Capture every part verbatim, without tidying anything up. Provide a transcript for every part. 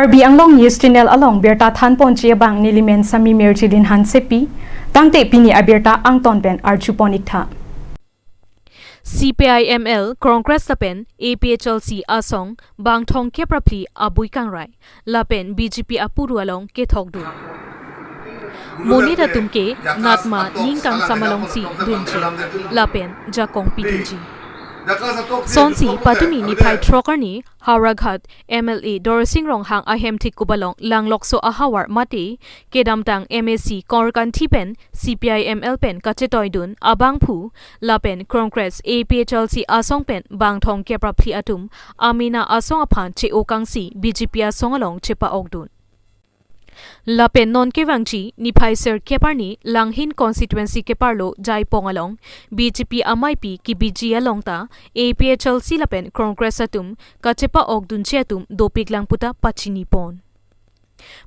Karbi Anglong News Channel along birta thanponji abang nelimen Sami Mirjilin Hansepi, tangte pini abirta angton pen arjupon iktha. C P I M L, Congress lapen A P H L C asong bang thomkep ra phli abui kangrai lapen B J P apuru along kethok dun. Monit atum ke natma ning kangsam alongsi dunji lapen jakong pidunji. Sonsi patumi niphai throk arni Howraghat M L A Dorsing Ronghang ahem thekup along langlokso ahavar mate kedamtang M A C Korkanthi pen C P I M L pen kachetoidun abangphu lapen Congress A P H L C asong pen bang thomkep ra phli atum amena asong aphan che-o kangsi B J P asong along chepa-okdun. Lapen non kevangji niphai sirkep arni Langhin constituency keparlo Jaipong along B J P amaipi kebiji along ta A P H L C lapen Congress atum kachepa-okdunji atum dopiklang puta pachinipon.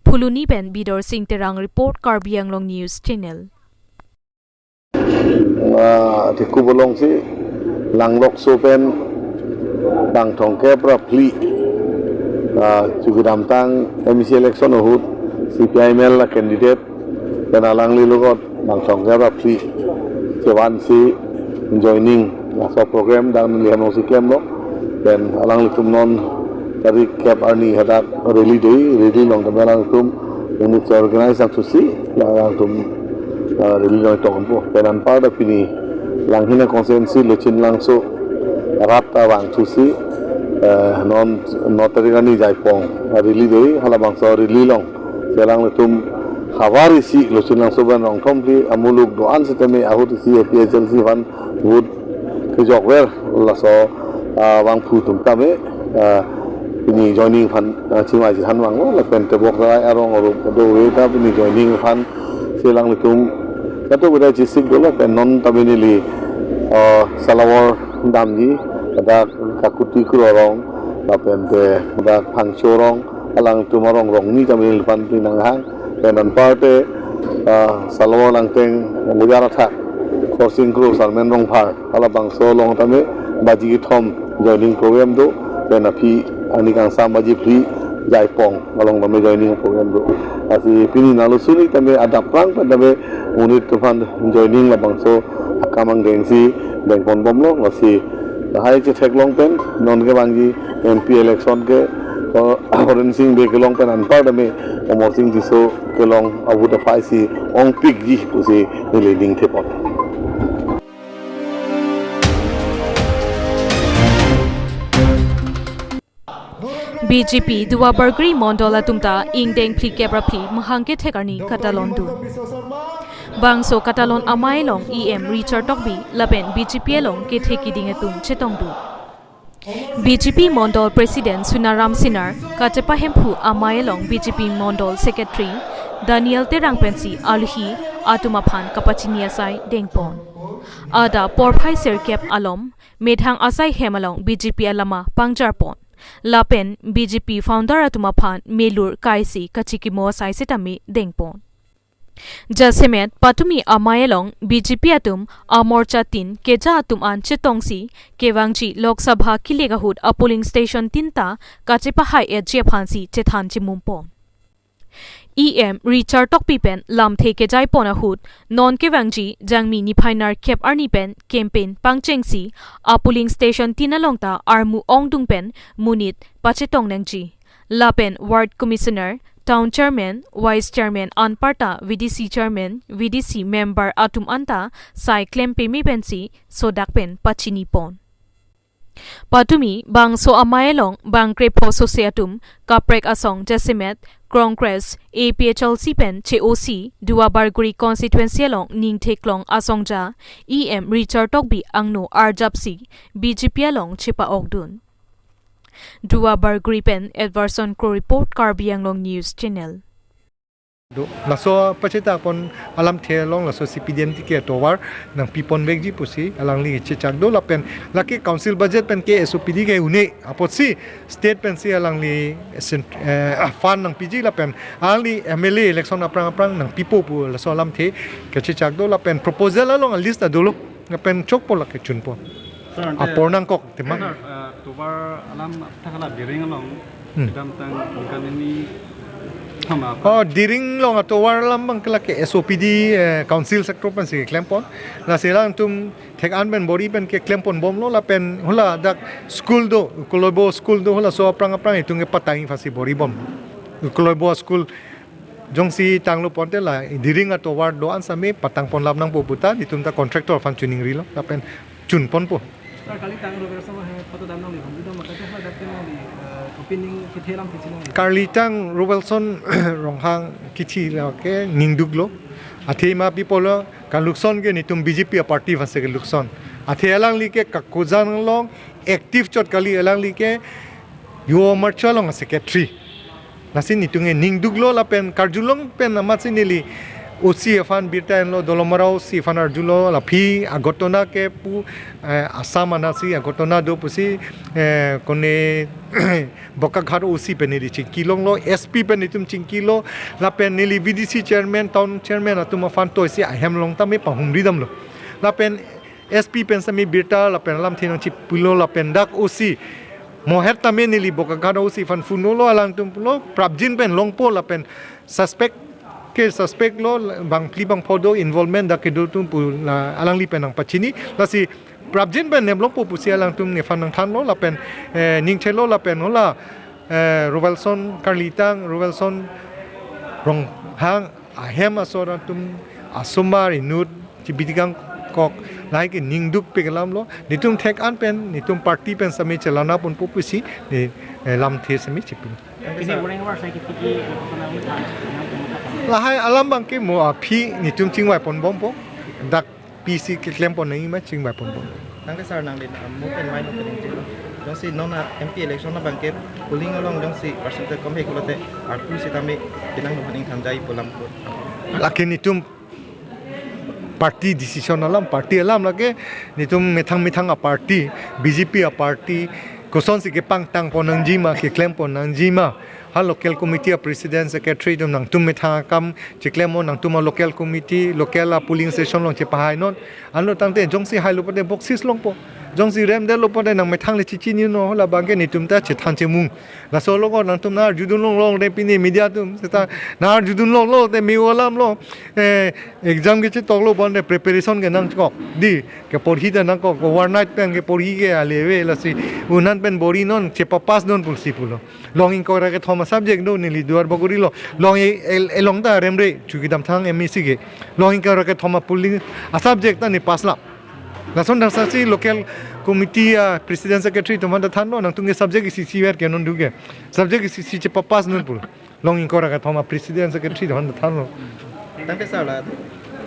Phuloni pen Bidorsing Terang report, Karbi Anglong News Channel. Ah, thekup alongsi langlokso pen bang thomkep ra phli, ah, chu kedamtang M A C election ahut C P I M L a candidate pen alangli logot bang thomkep ra phli chevansi joining laso program dak neli hem alongsi klemlo. Pen alanglitum non tarik kep arni hadak rally dei, rally along tame alanglitum unit organize nangthusi, alanglitum, ah, rally along tokpo. Pen anparta pini Langhin constituency Lochin Langso rat ta vangthusi, eh, non no tarik arni Jaipong, ah, rally dei, halabangso rally along si alanglitum havar isi Lochin Langso pen Rongthom phli amuluk do-an sitame ahut isi A P H L C aphan vote kejokver laso, ah, bangphu atum tame, ah, pini joining aphan, ah, chingvaiji than vanglo lapen tebok rai arong arup do-e ta pini joining aphan si alanglitum kado kudai chesik dolo pen non tame neli, ah, Salawar damji, dak Kakuti Kro arong lapen te dak Phangcho arong, alangtum arong rong ni tame neliphan pini nanghang. Pen anparte, ah, Salawar Langteng Bojar athak Khorsing Kro, Sarmen Rongphar, halabangso along tame baji kethom joining program do, pen aphi arni kangsam baji phli Jaipong along tame joining program do. Lasi pini nalo suni tame adap prang pen tame unit atum aphan joining labangso akam angdengsi dengponbomlo, lasi lahai chetheklong pen non kevangji M P election ke, uh, Horensing Bey kelong pen anpar tame Amarsing Tisso kelong a-vote aphai si ongpikji pusi neli ningthepon. B J P Duarbagori Mondol atum ta ingdeng phlikep ra phli mahang kethek arni katalon dun. Bangso katalon amei along E M Richard Tokbi lapen B J P along kethe kiding atum chetongdun. B J P Mondol President Sunaram Sinar, Kachepa Hemphu amei along B J P Mondol Secretary Daniel Terang pensi alohi atum aphan kapachini asai dengpon. Adap porphai sirkep alom methang asai hem along B J P alama pangjarpon. Lapen B J P founder atum aphan melur kaisi kachikimo asai setame dengpon. Jasemet patumi amei along B J P atum amorcha tin keja atum an chetongsi kevangji Lok Sabha kilik ahut a-polling station tin ta kachepahai-etji aphansi chethan chimumpon. E M Richard Tokbi pen lamthe kejaipon ahut non kevangji Jangmi niphai nerkep arni pen campaign pangchengsi a-polling station tin along ta armu ongdung pen monit pachetong nangji. Lapen Ward Commissioner, Town Chairman, Vice Chairman anparta V D C Chairman, V D C Member atum anta sai klem peme pensi sodak pen pachinipon. Patumi bangso amei along bang krepho sose atum kaprek asong jasemet Congress, A P H L C pen che-osi Duarbagori constituency along ningtheklong asong ja E M Richard Tokbi angno arjapsi B J P along chepa-okdun. Duarbagori pen Edwardson Kro report, Karbi Anglong News Channel. Do, laso pachetakpon alamthe along laso C P D M ticket tovar nangpiponvekji pusi alangli chechak do lapen lake council budget pen ke S O P D ke un-e apotsi state pensi alangli sen-, eh, fund nangpiji lapen alangli M L A election aphrang aphrang nangpipo pu laso alamthe kachechak do lapen proposal along a-list ta dolo lapen chokpo lake chunpo. Sir, ante apor nangkok tema. Sir, eh, tovar alam thakala biring along Hmm. Kedamtang ningkan hini hama apa? Oh, Diring along atovar alam abang ke lake S O P D, eh, council sector pensi klempon. Lasi alangtum thek-an pen bor-i pen keklempon bomlo lapen hala dak school do, Ukoloibo school do, halaso aphrang aphrang itum kepatang aphansi bor-i bom. Ukoloibo school jongsi tanglo ponte la Diring atovar do-an sami patangpon lap nangpo puta, itum ta contractor aphan chiningrilo lapen chunponpo. Sir, kalitang Robertson he photo dam nangli, hum dam maka te ha dak te nangli, eh, opening kethe alam kichi nangli. Kalitang Robertson Ronghang kichi lake ningduklo. Athema people lo, kalukson ke netum B J P a party aphansi kalukson. Athe alangli ke Kakujan along active chot kali, alangli ke Yuva Morcha along secretary. Lasi netum ke ningduklo lapen karjulong pen amatsi neli O C aphan birta enlo, Dolamara O C aphan arjulo, la aphi aghotona ke pu, eh, Assam anatsi aghotona do pusi, eh, kone Bokaghat O C pen neli chingki longlo, S P pen itum chingkilo, lapen neli V D C chairman, town chairman atum aphan toisi ahem along tame pahumri damlo. Lapen S P pen sami birta lapen alamthe nangchipulo lapen dak O C moher tame neli Bokaghat O C aphan phone lo, alangtum pulo prapjin pen longpo lapen suspect ke suspect lo, bangphli bangpho do involvement dak kedo atum pu la alangli pen nangpachini. Lasi prapjin pen nem longpo pusi alangtum nephan nangthanlo lapen, eh, ningthelo lapen hala, eh, Robertson Kalitang, Robertson Ronghang ahem asor atum asomar inut chibitikang kok lahai ke ningdukpik alamlo, netum thek-an pen netum party pen sami chelana ponpo pusi ne, eh, lamthe sami chipin. Pini uring war sai kiti ki kona uring. Lahai alam abang ke mo aphi netum chingvai pon bompo, dak P C keklempon nangji ma chingvai pon bom. Tangte sir nangli, ah, mo pen mai lo pen ningje. Jongsi non a M P election abang ke polling along jongsi percentage kom he pulote arpu sitame pinang nung haning thanjai pu alam ko. Lake netum party decision alam, party alam lake netum methang methang a party, B J P a party, kosonsi kepangtangpon nangji ma, keklempon nangji ma. Ha local committee a president, secretary atum nangtum methang akam chiklemnon, nangtum a local committee, local a polling station along chepahainon. Anlo tangte jongsi hailo pote boxes longpo. Jongsi remdetlo pote nangmethang le chichinino, hala abang ke netum ta chethan chemung. Laso lo ko nangtum nang arjudun longlong de pini media atum seta nang arjudun longlo te me-o alamlo. Eh, exam kechetoklo bonte preparation ke nangkok. Dei, keporhi ta nangkok, overnight pen keporhi ke ale ave, lasi un-an pen bor-inon, chepapass non pusi pulo. Long ingkoi ra kethom a subject do neli Duarbagori lo. Long e-, el-, elong ta remre, chu kedamtang M A C ke. Long ingkoi ra kethom a polling a subject ta ne pass la. Lason dangsasi local committee a president secretary atum aphan ta thanlo, nangtum ke subject isi isi ver ke non do ke. Subject isi isi chepapass non pulo. Long ingkoi ra kethom a president secretary atum aphan ta thanlo. Tangte sir la,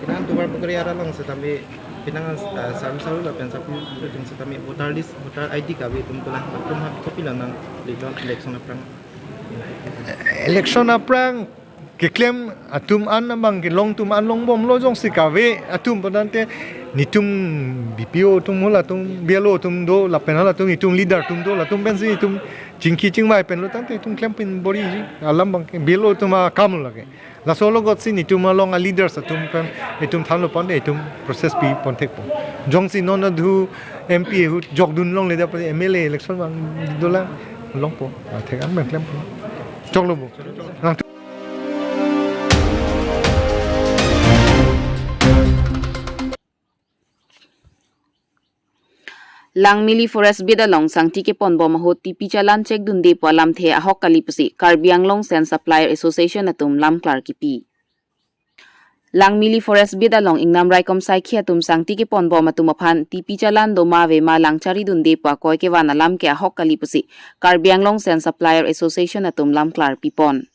pinang Duarbagori arat along sitame pinang, ah, Sarum Saru lapen Sapu atum sitame voter list, voter I D kave atum pulang, atum ha kopilo nangledon election aphrang. Election aphrang keklem atum an abang kelong atum an longbomlo, jongsi kave atum pu tangte netum B P O atum, halatum B L O atum do lapen halatum itum leader atum do, latum pensi itum chingki chingvai penlo tangte itum klem pen bor-iji alam abang ke B L O atum akam lake. Laso lo gotsi netum along a leaders atum pen itum thanlo ponte itum process pi pon thekpo. Jongsi non adhu M P ahut jokdun longle da pore M L A election abang dolang longpo. Athek an pen klempo. Choklo bo. Nang Langmili Forest Beat along sangti keponbom ahut T P challan chekdunde pu alamthe ahok kali pusi Karbi Anglong Sand Supplier Association atum lamklar kipi. Langmili Forest Beat along ingnam raikom saikhi atum sangti keponbom atum aphan T P challan doma avema langchari dunde pu akoi kevan alam ke ahok kali pusi Karbi Anglong Sand Supplier Association atum lamklar pipon.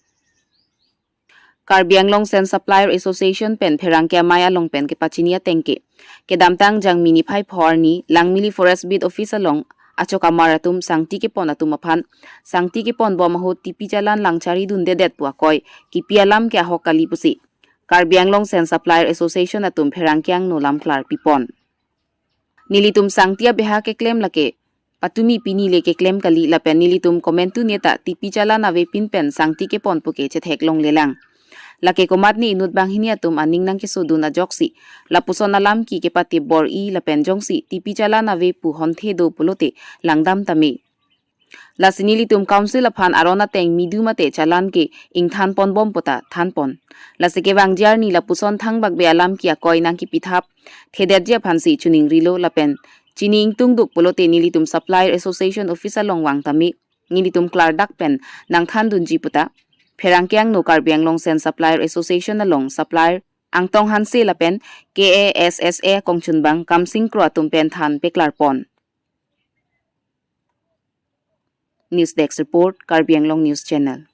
Karbi Anglong Sand Supplier Association pen pherangke amei along pen kepachini ateng ke, kedamtang Jangmi niphai pho arni Langmili Forest Beat Office along achokamar atum sangti kepon atum aphan sangti keponbom ahut T P challan langchari dundedet pu akoi kipi alam ke ahok kali pusi Karbi Anglong Sand Supplier Association atum pherangke angno lamklar pipon. Nelitum sangti abeha keklem lake patumi pini le keklem kali lapen nelitum komantu neta T P challan avepin pen sangti keponpo ke chetheklonglelang. Lake komatne inut banghini atum aning nangkesodun ajoksi lapuson alam ke kepate bor-i lapen jongsi T P challan ave pu honthe do pulote langdam tame. Lasi nelitum council aphan aron ateng midu mate challan ke ingthan ponbom puta thanpon. Lasi kevangji arni lapuson thangbakbe alam ke akoi nangkepithap thedetji aphansi choningrilo lapen chini ingtungduk pulote nelitum Supplier Association Office along vang tame nelitum klardak pen nangthandunji puta Pherangke angno Karbi Anglong Sand Supplier Association along supplier Angtong Hanse lapen K A S S A kongchunbang Kamsing Kro atum pen than peklarpon. News Desk Report, Karbi Anglong News Channel.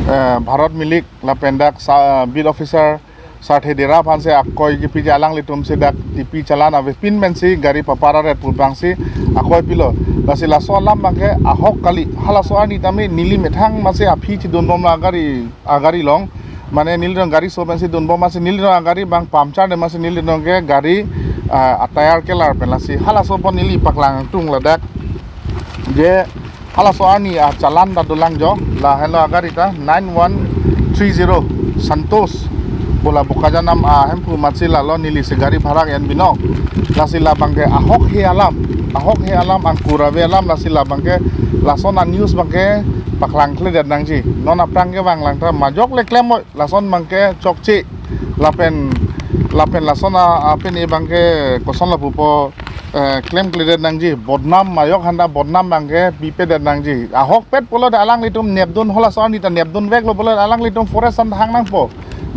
Eh, Bharat Milik lapen dak sa, beat officer Sarthe Dera aphansi akoi kepiji, alanglitumsi dak tipi challan avepin pensi gari papara ret pu abangsi akoi pilo. Lasi laso alam abangke ahok kali, halaso arni tame neli methang masi aphi chidunbomlo agari, agari along. Mane nelitum gari so pensi dunbom masi nelitum agari abang puncture de masi nelitum ke gari, ah, atire kelar pen lasi halaso apot neli paklang tung ladak. Je halaso arni achallan ta dolang jo, lahenlo agari ta nine one three zero Santosh pu la Bokajan nam ahemphu masi lalo nelisi gari bhara ke-en binong. Lasi la abangke ahok he alam, ahok he alam angkur ave alam, lasi la abangke lason a-news abangke paklangkledet nangji. Non aphrang kevang lang ta majok le klem oi, lason abangke chokche lapen, lapen lason a, apini abangke koson lapupo, eh, klemkledet nangji, bodnam majok handa bodnam abangke pipedet nangji. Ahokpet pulote alanglitum nepdun, halaso arni ta nepdunveklo pulote alanglitum forest an hang nangpo,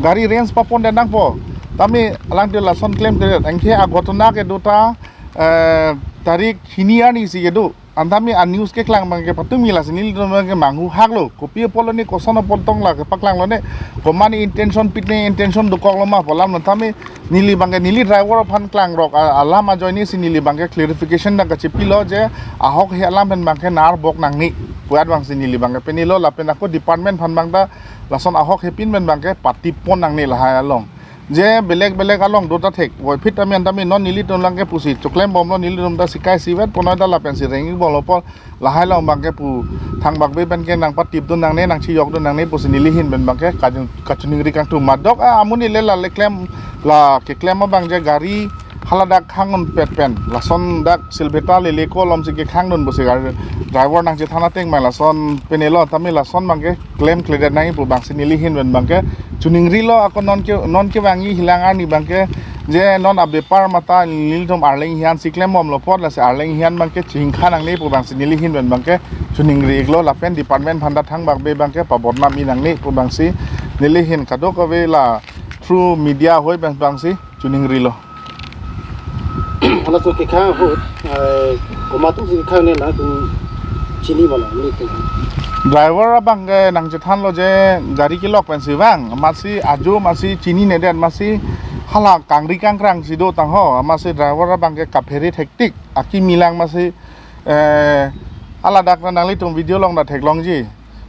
gari range papondet nangpo. Tame alangtum lason klemkledet, anke aghotona kedo ta, eh, tarik hini arnisi kedo. Anta mi a-news keklang abangke patumi, lasi nelitum abangke manghu haklo. Kopi apotlo ne koson apot tong la kepaklang lo ne, komat ne intention, pine intention dokoklo ma pu alam lo. Tame neli abangke neli driver aphan klangrok a, alam ajoinesi neli abangke clarification dak kachepilo je ahok he alam pen abangke narbok nangne pu abangsi neli abangke pinilo lapen ako department aphan abang ta lason ahok hepin pen abangke patipon nangne lahai along. Je belek belek along do ta thek, voiphit tame an tame non nelitum lang ke pusi choklembomlo, nelitum ta sikai sivet ponoi ta lapensi rengik bomlo apot lahai along abangke pu thangbakbe pen ke nangpatipdun nangne, nangchiyokdun nangne pusi neli ahin pen abangke kachun-, kachiningri kangtum. Madok a, amonit le la le klem, la keklem abang je gari haladak khang unpet pen, lason dak Silveta lele ko alomsi kekhangdun pusi gari driver nangchethan ateng mai lason pinilo, tame lason abangke klemkledet nangji pu abangsi neli ahin pen abangke chiningrilo. Ako non ke, non kevangji helang arni abangke je non abepar mata nelitum Arleng hian si klembomlo apot, lasi Arleng hian abangke chingkha nangne pu abangsi neli ahin pen abangke chiningri iklo lapen department aphan ta thangbakbe abangke pabodnam-i nangne pu abangsi neli ahin kadokave la through media ahoi abang abangsi chiningrilo. Halaso kekhang ahut, eh, komat atumsi kekhang ne nangtum chini ma la, nelitum? Driver abangke nangchethanlo je gari kelok pensi vang, masi ajo masi chininedet, masi hala kangri kangkrangsi do tangho, masi driver abangke kaphere thektik, akimi lang masi, eh, haladak nanglitum video along ta theklongji.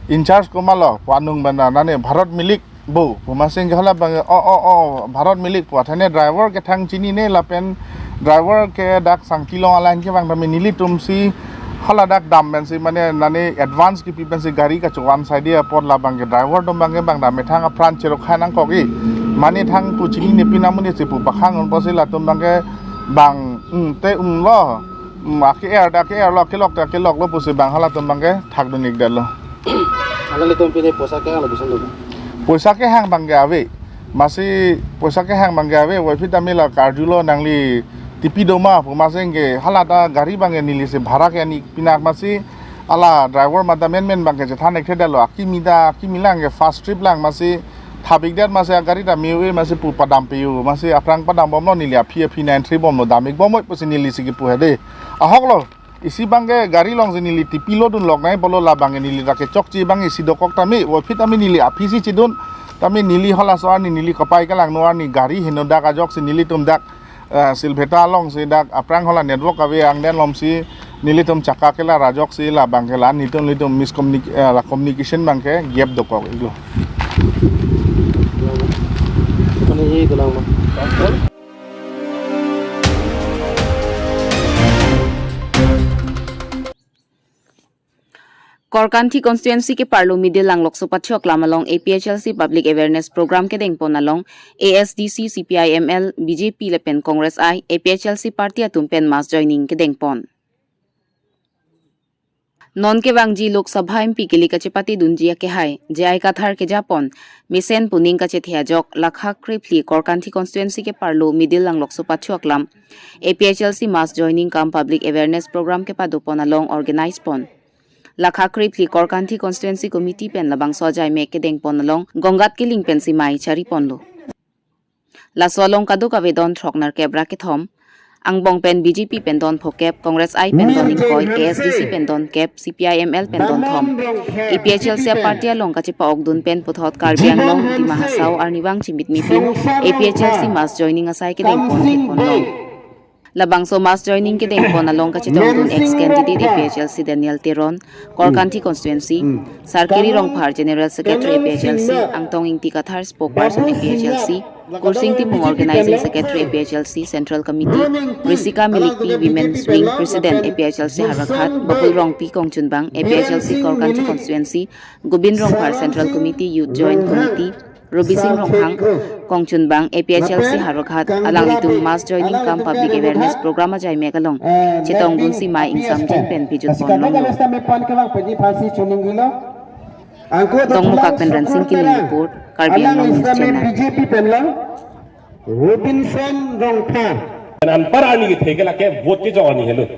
In-charge komatlo, pu anung bana nane Bharat Milik bo pu masi ke hala abang, o, o, o, Bharat Milik pu, athene driver kethang chinine lapen driver ke dak Sangti along a-line kevang tame nelitumsi haladak dam pensi mane nane advance kipi pensi gari kachovan saide apot la abangke driver atum abangke bang dam methang apran cherok hai nangkok-i. Mane thang pu chinine pin amonitsi pu pakhang un pusi latum abangke bang, um, te umlo. Hmm, ake-er ta ake-erlo, akelok ta akeloklo pusi bang halatum abangke thakdun-ikdetlo. Alanglitum pine poisa kehanglo, pusonlo? Poisa kehang abangke ave. Masi poisa kehang abangke ave, voiphit tame la karjulo nangli tipi doma pu masi ke hala ta gari abangke nelisi bhara ke-en-ik pinak masi hala driver mata menmen abangke chethan-ikthedetlo, akimi ta akimi lang ke first trip lang masi thap-ikdet masi agari ta me-o-e masi pu padam pe-o masi aphrang padambomlo, neli aphi aphi nine three bomlo, dam-ikbom oi pusi nelisi kipu hedi. Ahoklo, isi abangke gari alongsi neli tipi lodun lok nai pulo, la abangke neli ta kechokche abang isi dokok tame, voiphit tame neli aphisi chidun, tame neli halaso arni neli kapai kelangno arni gari henodak ajoksi nelitum dak, eh, Silveta alongsi dak aphrang hala network ave angdeng alomsi nelitum chakka kelar ajoksi la abangke la nelitum nelitum miscommunic-, eh, la communication abangke gap dokok-iklo. Mane hi dolang ma. Korkanthi constituency keparlo Middle Langlokso Pathiok lam along A P H L C Public Awareness Program kedengpon along A S D C, C P I M L, B J P lapen Congress I, A P H L C party atum pen mass joining kedengpon. Non kevangji Lok Sabha M P kili kachepatedunji akehai, J I Kathar kejapon, mesen puning kachethe ajok, Lakha krephli Korkanthi constituency keparlo Middle Langlokso pachu aklam A P H L C mass joining cum public awareness program kepadopon along organize pon. Lakha krephli Korkanthi constituency committee pen labangso ajai mek kedengpon along Gonggat Killing pen simai chariponlo. Laso along kadokave don throk nerkep ra kethom, angbong pen B J P pen don phokep, Congress I pen don ingkoi, A S D C pen don kep, C P I M L pen don thom. A P H L C party along kachepa-okdun pen puthot Karbi Anglong, Dima Hasao arnivang chimit mipin A P H L C mass joining asai kedengpon thekpon long. Labangso mass joining kedengpon along kachetongdun ex candidate A P H L C Daniel Teron, Korkanthi constituency, Sarkiri Rongphar General Secretary A P H L C, Angtong Ingti Kathar spokesperson A P H L C, Kursing Timung organizing secretary A P H L C Central Committee, Risika Milikpi Women's Wing President A P H L C Howraghat, Bakul Rongpi Kongchunbang A P H L C Korkanthi constituency, Gobin Rongphar Central Committee Youth Joint Committee, Rubi Sing Ronghang, Kongchunbang A P H L C Howraghat, alanglitum mass joining cum public awareness program ajai mek along chetongdun simai ingsamjin pen pijutpon longlo. Tongmukak pen Ransing Killing report, Karbi Anglong News Channel. B J P pen lang, Robinson Rongphar. Anpar arni kethe ke lake vote kejok arni helo.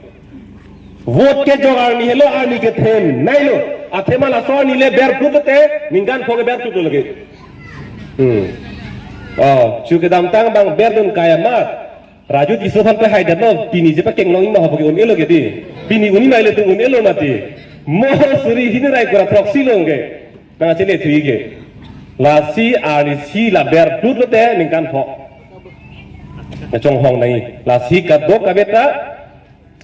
Vote kejok arni helo, arni kethe nailo. Athema laso arni le berput te, ningkan pho ke berput lo lagi. Hmm. Oh, chu kedamtang bang berdun kaya mat. Raju Tisso aphan pehai detlo, pini je pakeng long ima hobo ke un-elo ke di. Pini un-e maile tu un-elo mati. Mo suri hini rai kura proxy long ke. Nang chele thui ke. Lasi arnisi la berput lote ningkan pho. Chonghong nai. Lasi kadokave ta.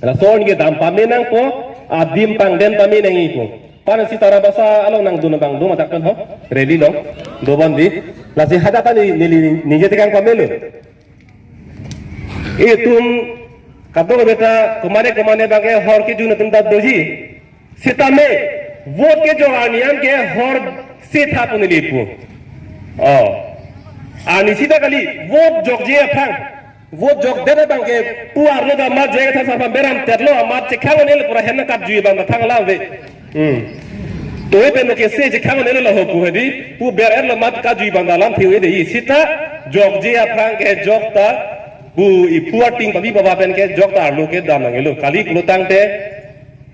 Laso arni kedam pame nangpo, adim pangden pame nangji po. Pan si Tarabasa along nangdun abang dun ajak pen ho. Rally long. Dobon di. Lasi hadak ta ni, ni, ni, ningje tekang pamelo. Itum kadokave ta komane komane abang ke hor kejun atum ta doji. Sitame vote kejok arni an ke hor setha pu neli pu. Oh. Arnisi ta kali vote jokje aphrang. Vote jokdet abang ke pu arlo ta amat je kethan sarpam beram tetlo, amat chekhang un-elo pura henna katjui abang ta thang alam ave. Hmm. Toi pen ke se chekhang un-elo laho pu hedi, pu ber-etlo amat katjui abang ta alam thiu de-i. Sita jokje aphrang ke jok ta, pu iphu ating pabi paba pen ke jok ta arlo kedam nanglo. Kali pulo tangte,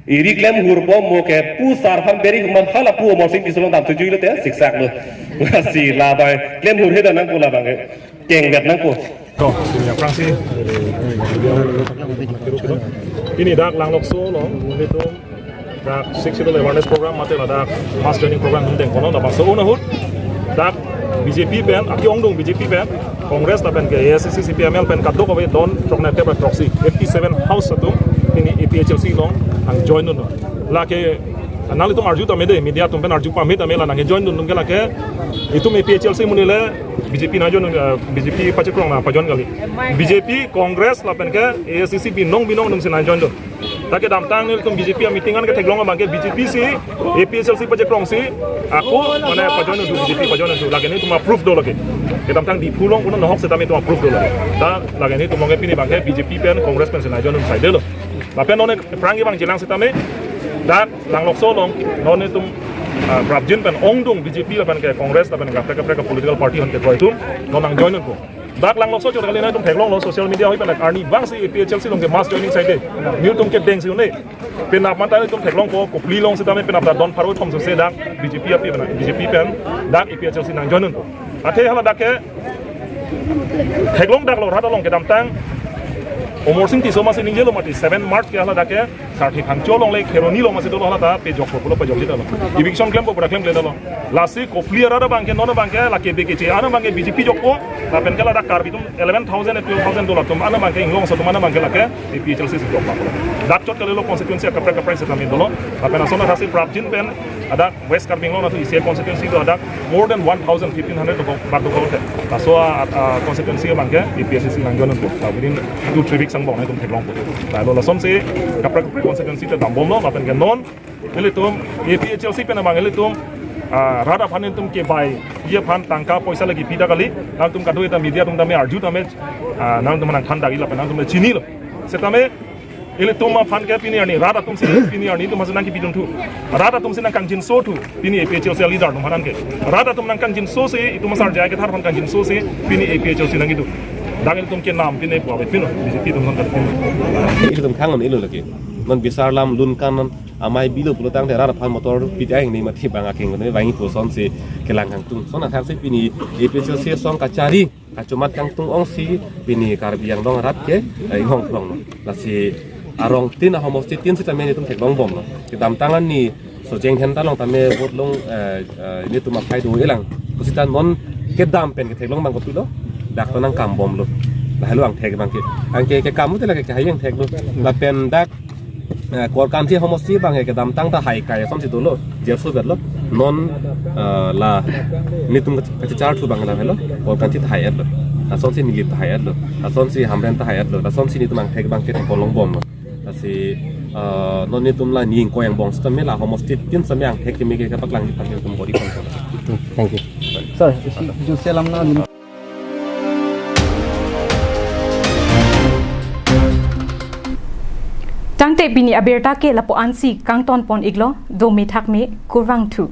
eri klemhur po mo ke pu sarpam beri humar hala pu Amarsing Tisso along dam thujuilo te siksak lo. Lasi labai klemhur he da nangpo labang ke. Kengvet nangpo. To, ini aphrangsi. Pini dak Langlokso along, nelitum dak Sixth Schedule awareness program mate ladak mass joining program atum dengponlo, labangso un ahut dak B J P pen, aki ongdung B J P pen, Congress lapen ke A S D C, C P I M L pen kadokave don throk nerkep ra throksi, eighty seven house atum pini A P H L C along nangjoindun. Lake nanglitum arju tame de, media atum pen arju pame tame, la nangjoindun atum ke lake itum A P H L C amonit le B J P nangjoin, eh, B J P pachekrong nangpajoin kali. B J P, Congress lapen ke A S D C binong binong atum si nangjoindun. Dak kedamtang nelitum B J P ameeting an ketheklong abang ke B J P si, A P H L C pachekrongsi, ako mane pajoindun, B J P pajoindun, lake nelitum a-proof do lake. Kedamtang Diphu along punon nohok setame itum a-proof do lake. Ta lake nelitum along ke pini abang ke B J P pen Congress pen si nangjoindun saidelo. Lapen non aphrang abang jilang setame, dak Langlokso along non itum, ah, prapjin pen ongdung B J P lapen ke Congress lapen kaprek kaprek political party ahon kekroi atum non nangjoindunpo. Dak Langlokso chot kali nelitum theklonglo social media ahoi pen arnivang si A P H L C along ke mass joining saide. Nelitum kedengsi un-e. Penap mate itum theklongpo, Kopili along setame penap ta don pharo thom sose dak B J P api pen, B J P pen dak A P H L C nangjoindun. Athe hala dak ke theklong daklo rat along kedamtang Amarsing Tisso amatsi ningjelo mati seven March ke hala dak ke Sarthe Phangcho along le Kheroni along amatsi dolo, hala ta pejokpo pulo, pejokji detlo. Eviction klempo pura klemkle detlo. Lasi Kopili arat abang ke non abang ke lake beke che an abang ke B J P jokpo. Lapen ke ladak Karbi atum eleven thousand, twelve thousand dolo atum an abang ke, Inglong aso atum an abang ke lake A P H L C si jokpo. Dak chot kalilo constituency kaprek kaprek setame dolo. Lapen ason athasi prapjin pen hadak West Karbi Anglong atum isi constituency do, hadak more than one thousand, fifteen hundred to go, bak do go te. Laso a, a, constituency abang ke A P H L C nangjoindunpo. Within two three weeks angbong nelitum theklongpo. Lalu lasonsi kaprek kaprek constituency ta dambomlo, lapen ke non nelitum A P H L C pen abang nelitum, ah, rat aphan nelitum kebai, ye aphan tangka poisa lagi pida kali, nangtum kadokave ta media atum tame arju tame, ah, nangtum nangthan dagi lapen nangtum chinilo. Setame Ilitum aphan ke pini arni rat atum si pini arni itum hajan nangkipidun thu. Rat atum si nangkangjinso thu. Pini A P H L C leader atum aphan ke. Rat atum nangkangjinso si itum asar jai kethar aphan kangjinso si pini A P H L C nangkitu. Dak ilitum kenam pini puabe pino. B J P atum nangkitu. Ilitum khang non ilo lagi. Non bisar lam lun kan non amei bilo pulo tangte rat aphan motor pit aing ni mati bang aking ni bang ipo son si kelang kangtung. Son athak si pini A P H L C song kachari kachomat kangtung ong si pini Karbi Anglong rat ke, eh, inghong prong lo. Lasi arong tin ahomosti tin sitame netum theklong bom lo. Kedamtang arni Sojeng Dhenta along tame vote long, eh, eh, netum aphai do-elang. Pusita non kedam pen ketheklong bang kopilo. Dak to nangkam bom lo. Lahelo angthek bang ke. Angke kekam te lake kehai angthek lo. Lapen dak, eh, Korkanthi ahomosti bang ke kedamtang ta hai kai asonsi dolo. Jerso bet lo. Non, eh, la netum kachechar thu bang lahelo. Korkanthi ta hai-et lo. Asonsi Nilip ta hai-et lo. Asonsi Hamren ta hai-et lo. Asonsi netum angthek bang ke theklong bom lo. Lasi, eh, non netum la ning koyang bong sitame la ahomosti tin sitame angthek keme ke kapaklang di pagi tum body kon. Thank you. Sir, isi juice alam na lim- Tangte pini abirta ke lapu-an si kangton pon iklo, do mithak me kurvangthu.